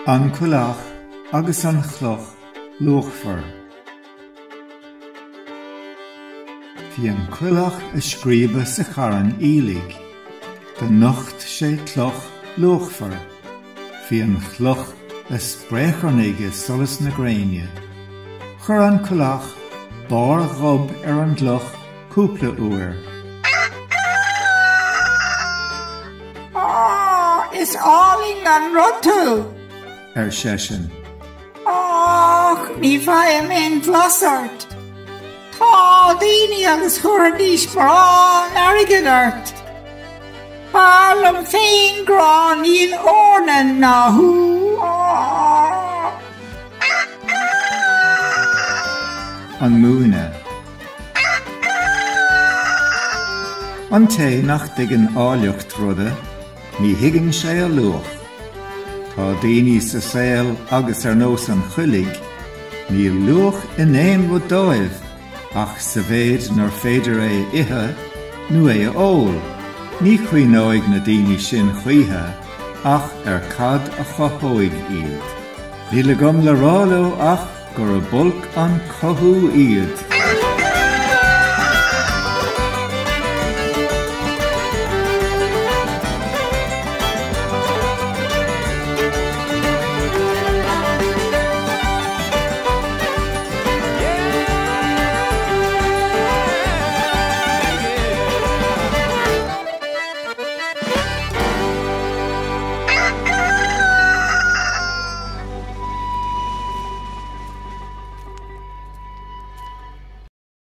An Coileach agus an Chloch Luachmhar. Bhí an coileach a scríobadh sa charn aoiligh. Do nocht sé cloch luachmhar. Bhí an chloch a spréacharnaigh i solas na gréine. Chuir an coileach barr a ghob ar an gcloch cúpla uair. Á, is álainn an rud tú! ar seisean. Ach ní bhfaighim aon bhlas ort. Tá daoine agus chuirfidís mórán airgid ort. B'fhearr liom féin gráinnín eorna ná thú. An Múineadh. An té nach dtuigeann áilleacht ruda, ní thuigeann sé a luach. Tá daoine sa saol agus ar nós an choiligh, níl luach in aon rud dóibh ach sa mhéid nár féidir é a ithe nó é a ól. Ní chuimhneoidh na daoine sin choíche ach ar cad a chothóidh iad. Níl agam le rá leo ach gurb olc an cothú iad.